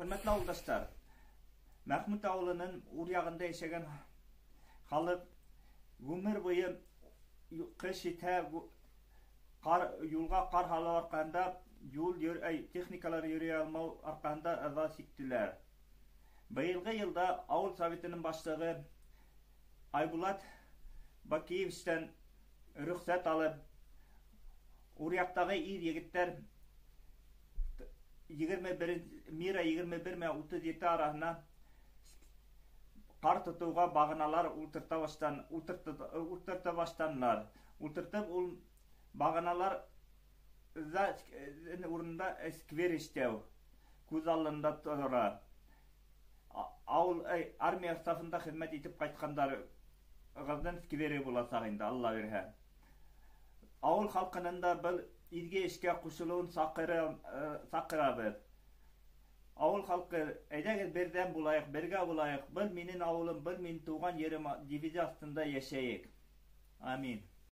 Хөрмәтле ауылдаштар, Мәхмүт ауылының ур яғында йәшәгән халыҡ ғүмер буйы ҡыш етһә, ҡар, юлға ҡар һалыу арҡаһында юл йөр, әй, техникалар йөрөй алмау арҡаһында ыҙа сиктеләр. Быйылғы йылда ауыл советының башлығы Айбулат Бакиевичтан рөхсәт алып, ур яҡтағы ир егеттәр 21 Мира 21 менән 37 араһына ҡар тотоуға бағаналар ултырта баштан ултырта баштанылар. Ултыртып, ул бағаналар да урынында сквер эшләү күҙ алдында тора. Ауыл армия сафында хеҙмәт итеп ҡайтҡандарығыҙҙың скверы буласаҡ инде, Алла бирһә. Ауыл халҡының да был изге эшкә ҡушылыуын саҡырабыҙ. Ауыл халҡы, әйҙәгеҙ, берҙәм булайыҡ, бергә булайыҡ. Был минең ауылым, был минең тыуған ерем девизы аҫтында йәшәйек. Амин.